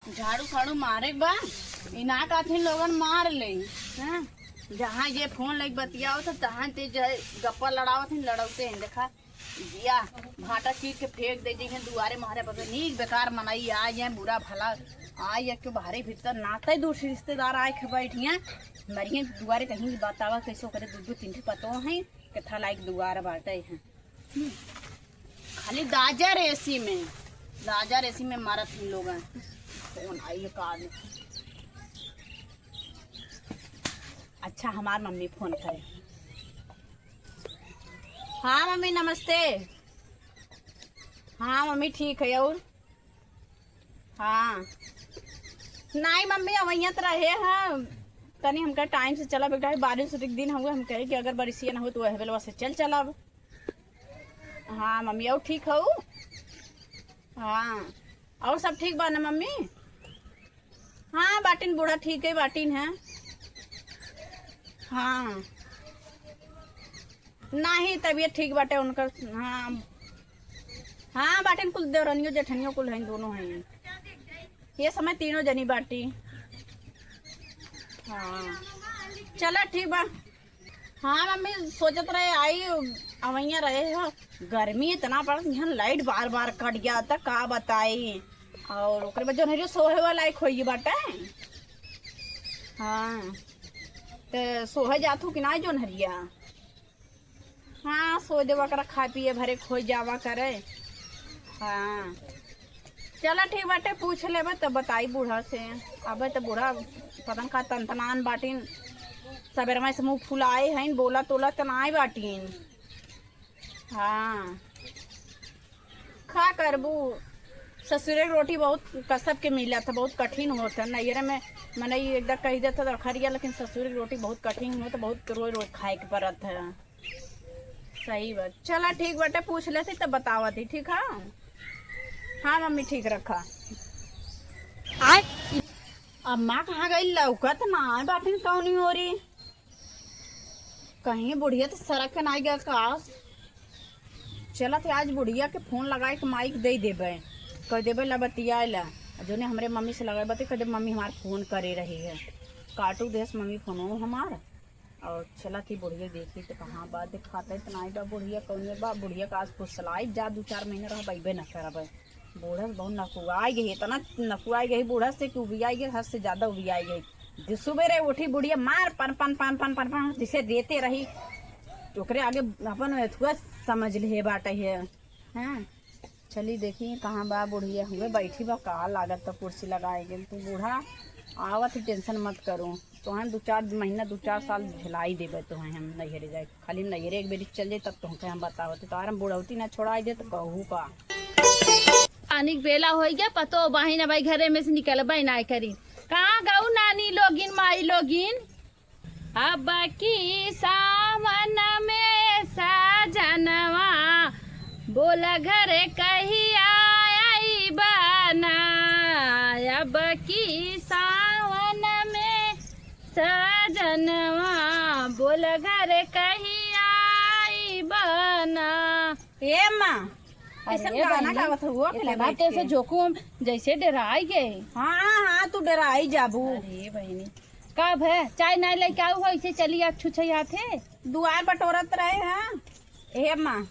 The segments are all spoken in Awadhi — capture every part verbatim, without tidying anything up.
झाड़ू फाड़ू मारे के बा, ई ना कहथिन लोगन मार ले, हैं? जहाँ जे फोन लइके बतियावत ह, तहाँ ते जे गप्पा लड़ावत हैं, लड़ौते हैं। देखा, या भाटा चीर के फेंक दे जइहें दुआरे मोहरे पर। नीक बेकार मनई आइ जाए, बुरा भला आइ जाए, क्यों बाहरे भीतर नाते दूर से रिश्तेदार आए के बैठिए, मरिए दुआरे कहीं बतावा कैसे ओकरे दू दू तीन ठे पतो हैं, केथा लाइक दुआर बाटे हैं। हम्म। खाली दाजर एसी में, दाजर एसी में मारत हैं लोगन। फोन आई है कार में। अच्छा, हमार मम्मी फोन करे। हाँ मम्मी, नमस्ते। हाँ मम्मी, ठीक है। और हाँ, नहीं मम्मी, अवैया तो रहे हैं, तनी हमका टाइम से चला बेटा, बारिश के दिन हुए, हम कहे कि अगर बारिश ये ना हो तो वह बेलवा से चल चलब। हाँ मम्मी, और ठीक हऊ? हाँ, और सब ठीक बा ना मम्मी? हाँ बाटिन, बूढ़ा ठीक है बाटिन है। हाँ, नहीं तबीयत ठीक बाटे उनकर। हाँ, हाँ बाटिन, कुल देवरनियो जेठनियो कुल हैं, दोनों हैं ये समय, तीनों जनी बाटी। हाँ, चला ठीक बा। हाँ मम्मी, सोचत रहे आई, अवैया रहे हो, गर्मी इतना पड़त, यहाँ लाइट बार बार कट जाता, का बताई। और ओकरे बाद जोनहरियो सोहे वाला एक होई बाटे। हाँ, ते सोहे जात हूँ कि ना जोनहरिया? हाँ, सो देवा करा, खाए पिए भरे खोई जावा करे। हाँ, चला ठीक बाटे, पूछ लेबे त बताई बूढ़ा से। अबे त बूढ़ा पता न का तनतनान बाटिन, सबेरवा से मुँह फुलाए हईन, बोला तोला त नाई बाटिन। हाँ, का करबू, ससुरे के रोटी बहुत कसब के मिलत है, बहुत कठिन होत है। नैहरे में मनई एकदम कह देत है तो खरिया, लेकिन ससुरे के रोटी बहुत कठिन होत है, बहुत रोज रोज खाए के पड़त है। सही बात। चला ठीक बाटे, पूछ लेती तब बतावत ही, ठीक है? हाँ मम्मी, ठीक रखा। आय, अम्मा कहाँ गई? लौकत ना आए बाटिन कौनी ओरी। कहीं बुढ़िया तो सरक के ना गया का? चलत है आज बुढ़िया के फोन लगाए के माइक दे देबे, कह देबे ला बतियाए ला। आ जोने हमरे मम्मी से लगाए बात, कह दे मम्मी हमार फोन करे रही है। काटू देस मम्मी फोनो हमार। और चला थी बुढ़िया देखी तो कहाँ बा, दिखाते तो नाई बा बुढ़िया, कौने बा बुढ़िया का आज फुसलाई जा, दू चार महीना रह बैबे न करबे। बूढ़ा से बहुत नकुआई गई, इतना नकुआई गई बूढ़ा से कि उबियाई गई, हद से ज्यादा उबियाई गई। जो सुबेरे उठी बुढ़िया मार पन पन पन पन पन पन जैसे देते रही, ओकरे आगे अपन एथुआ समझ ले बाटे है। हाँ, चली देखी कहाँ बा बुढ़िया, हुए बैठी बा का, लागत त कुर्सी लगाए गए। तू बूढ़ा आवत ही, टेंशन मत करो, तोहन दू चार महीना, दू चार साल झेलाई देबे तोहन हम नैहरे जाए। खाली नैहरे एक बेरी चल जाई, तब तोहके हम बतावत। तोहर हम बुढ़ौती ना छोड़ाई दे तो कहू का। पानी के बेला होई गया, पतो बाहिन अब घरे में से निकलबे ना करी। कहाँ गऊ नानी लोगिन, माई लोगिन? अब की सावन में साजनवा, बोला घरे कहिया आईबा ना। अब की सावन में साजनवा, बोला घरे कहिया आईबा ना। ए माँ, ऐसन अरे गाना बहिनी, गावत हुआ अकेले इतना बैठ तेज से के। जोकू हम जैसे डराई गए। हाँ, हाँ, तू डराई जाबू। अरे बहिनी, का भे, चाय नाई लेके आऊ हो, ऐसे चली आ छुछे हाथे। दुआर बटोरत रहे हैं। ए माँ,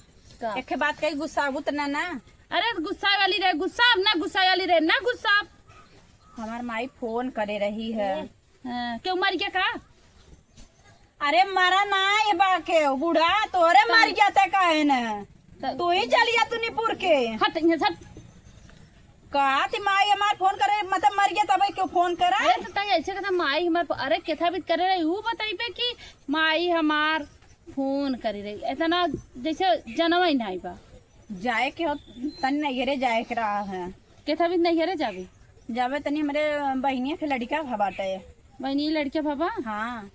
का? एक बात कही, गुस्साबू त ना ना? अरे गुस्सा वाली रहे, गुस्सा अब ना गुस्सा वाली रहे, ना गुस्सा। हमार माई फोन करे रही है। हाँ, क्यों मर गया का? अरे मरा ना ये बा के बूढ़ा, तोरे तो मर गया ते काहे न? तो तू ही चल जा तू निपुर के। हट, यहाँ से हट। का ती माई हमार फोन करे, मतलब मर गया तब क्यों फोन करा? अरे तो तई ऐसे कहता माई हमार प-, अरे केथा भी करे रही, ऊ बताइबे कि माई हमार फोन करे रही, इतना जैसे जनवा ही नहीं बा। जाए के हो, तनी नैहरे जाए के रहा है। केथा भी नैहरे जाबे? जाबे तनी हमरे बहिनिया के लड़का भा बाटे। बहिनी लड़का भा बा? हाँ।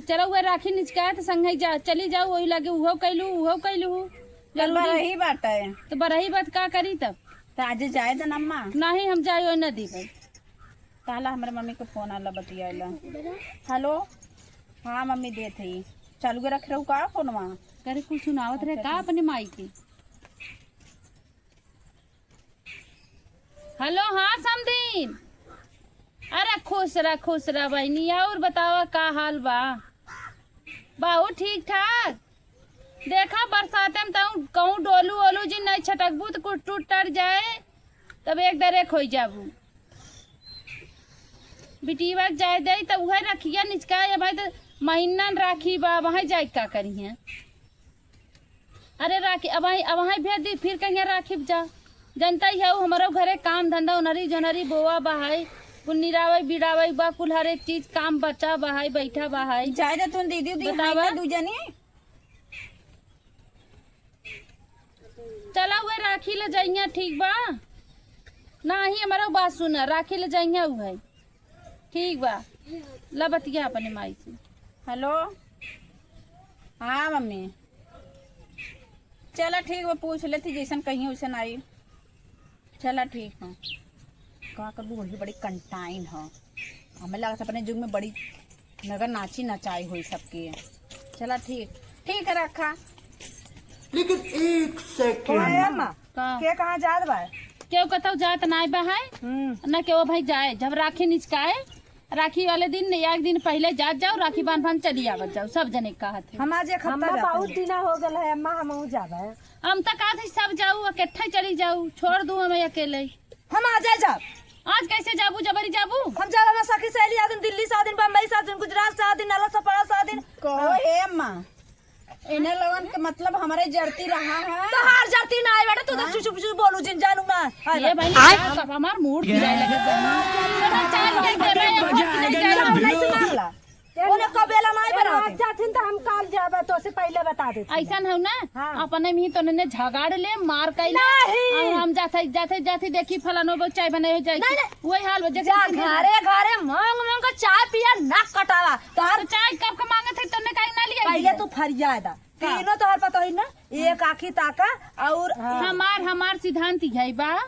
चलो, वह राखी निचका है, तो संगे जा, चली जाओ, वही लागे, उहो कैलू, उहो कैलू। कल जरूरी। बरही बाटे। तो बरही बात का करी तब? तो आज जाए दे नम्मा। नहीं, हम जाए न दी भाई। ताला हमरे मम्मी के फोन आला, बतियाला। हेलो। हाँ मम्मी, देत हई। चालू के रख रहू का फोनवा? करे कुछ सुनावत रहे का अपने माई के? हेलो, हाँ समधीन, अरे खुश रह, खुश रह बहिनी। और बतावा का हाल बा? बाहू ठीक ठाक? देखा बरसाते में तऊ कहूँ डोलू ओलू जी नहीं छटकबू तो कुछ टूट टट जाए, तब एक दरे खोई जाबू। बिटिया के जाए दे तब उहे रखिया निचका, ये भाई तो महीनन राखी बा, वहाँ जाए का करिहें? अरे राखी अब वहीं, अब वहीं भेज दी, फिर कहिया राखी जा। जनता ही है, हमरो घरे काम धंधा, उनरी जनरी बोवा बहाई, कुल निरावई बिड़ावई बा, कुल हर एक चीज काम बचा बहाई, बैठा बहाई। जाए दे तुम दीदी, दी बतावा। दू जनी। चला उहे राखी ले जाइया, ठीक बा? नाही, हमरो बात सुना, राखी ले जाइया उहे। ठीक बा, ला बतिया अपने माई से। हेलो, हाँ मम्मी, चला ठीक बा, पूछ लेती, जैसन कहीं वैसन आई। चला ठीक है। का कर बूढ़ी बड़ी कंटाइन है, हमें लगता अपने जुग में बड़ी नगर नाची नचाई हुई सबके। चला ठीक, ठीक है रखा। लेकिन एक सेकंड। ओए अम्मा, का? के कहाँ जात बा? केहू कतौ जात नाय बा है, हम्म। न केहू भाई जाए। जब राखी निचकाए, राखी वाले दिन एक दिन पहिले जात जाओ, राखी बांध बांध चली आवत जाओ, सब जने कहत है। हम आज एक हफ्ता अम्मा, जाते बहुत हैं। दिना हो गल है अम्मा, हमहू जाबे। हम तो कहत है सब जाऊ, इकट्ठे चली जाऊ, छोड़ दू हमें अकेले। हम आज जाए जाब। आज कैसे जाबू, जबरी जाबू? हम जाब, हमार सखी सहेली आदिन, दिल्ली से आदिन, बम्बई से आदिन, गुजरात से आदिन, नलत से पड़ा से आदिन। कहो हे अम्मा, इन्हें लोगन के मतलब हमारे जरती रहा है। तोहार जरती ना आए बेटा, तू तो हाँ? चुचु पुचु बोलू जिन जानू ना। आए ये बेटा। भाई, आए? का सब हमार मूड गिराए लगे। चलो, चाय लेके दे रहे हैं, मजा आएगा ना, नहीं सुना ला। ओने कबेला नहीं बनावत। आज जाथिन तो हम काल जाबे, तो से पहिले बता देते। ऐसन हो ना, हाँ। अपने में ही तो ने झगड़ ले, मार कइले। नहीं। और हम जाते, जाते, जाते देखी फलानो बो चाय बनाए हो जाए। नहीं, नहीं। वही हाल बा, जैसे जा कि घरे, घरे मांग, मांग के चाय पिया, नाक कटावा। तोहर तो चाय कब के मांगत है, तूने काहे ना लिया पहिले है? तू फरिया दा। का? तीनों तोहर पतोहिन ना, एक आँखी ताका और हाँ। हमार, हमार सिद्धांत यही बा,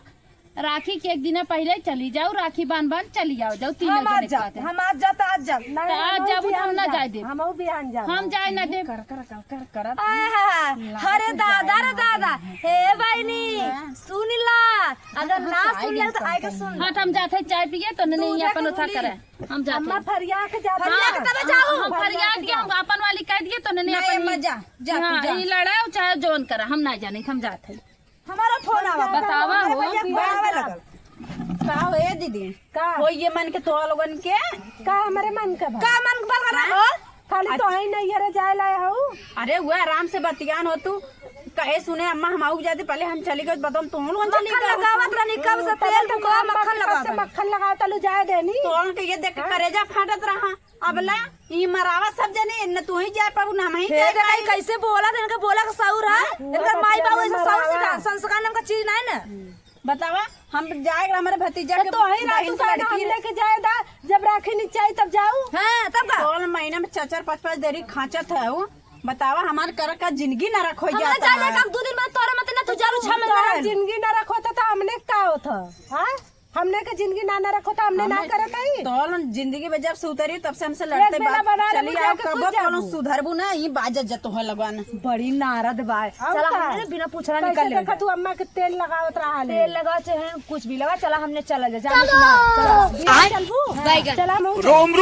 राखी के एक दिना पहिले चली जाओ, राखी बांध बांध चली आओ, जाओ तीनों हम आज जने जाब, कहते हैं। हम आज जाब, आज जाब। तो आज जाबू तो हम ना जाए देब। हमहू बिहान जाब। हम जाए ना देब। कर, कर, कर, कर, कर। आहा, अरे दादा रे दादा, हे बहिनी, सुन ला, अगर ना सुन ले तो आगे सुन ला। हाँ, तो हम जाते चाय पिए तो नहीं अपन उठा करे। हम जाते अम्मा हैं। फरिया के जाते फरिया के हैं। तबे जाओ। हम फरिया के हम अपन वाली कह दिए तो नहीं नहीं, अपन अम्मा जा, जा तू हाँ, जा। ये लड़ाओ चाहे जौन करा, हम ना जाने, हम जाते हैं। हमारा फोन आवा। बतावा हो। भैया फोन आवे लगल। का हो ए दीदी? का? हो ये मन के तोहर लोगन के? का हमरे मन के बा? का मन के बा करा हो? खाली अच्छा। तो ही नहीं हरे जाए लाए हो। अरे वो आराम से बतियान हो तू। कहे सुने अम्मा हम आऊ जाते पहले हम चली गए बताओ तुम लोगन चली मक्खन गए। लगावत रहनी कब से तेल फुकवा मक्खन लगावत रहनी। मक्खन लगावत रहनी जाए देनी। तोहन के ये देख हाँ? करेजा फाटत रहा। अबला ई मरावा सब जने न तू ही जाए पाबू ना हम ही हे जाए देखा पाई। कैसे बोला इनका बोला का सौर है। हाँ? इनका माई बाबू ऐसे सौर से संस्कार नाम का चीज नहीं ना। बतावा हम जाए हमारे भतीजा तो के तो ही ना बहिन तू के लड़की हमने के जाए दा। जब राखी नहीं चाहिए तब जाऊ। हाँ तब का? कौन महीना में चार चार पाँच पाँच देरी खाचत है वो। बतावा हमार कर का जिंदगी ना रखो हम जाता जाने है। कब दो दिन बाद तोरा मत ना तू जालू छह महीना तोरा रहल। जिंदगी ना रखो तो, तो हमने का होता? हाँ? हमने के जिंदगी ना, ना रखो तो हमने ना हमें करत हई। तोहन जिंदगी में जब से उतरी तब से हमसे एक लड़ते बेला बात बना ले, चली मुझे आओ के कबो सूझ तोहन जाबू। सुधरबू ना, ई बाजत जत तोहन लगवान। बड़ी नारद बाय। आओ चला का? हमने बिना पूछला कैसे निकल ले देखा जा। तू अम्मा के तेल लगावत रहा ले। तेल लगा चाहे कुछ भी लगा, चला हमने चला जा, जा चलो। मत ना, चला। बिना आय। चलबू? बैगन। चला मऊ जा। रोम रोम।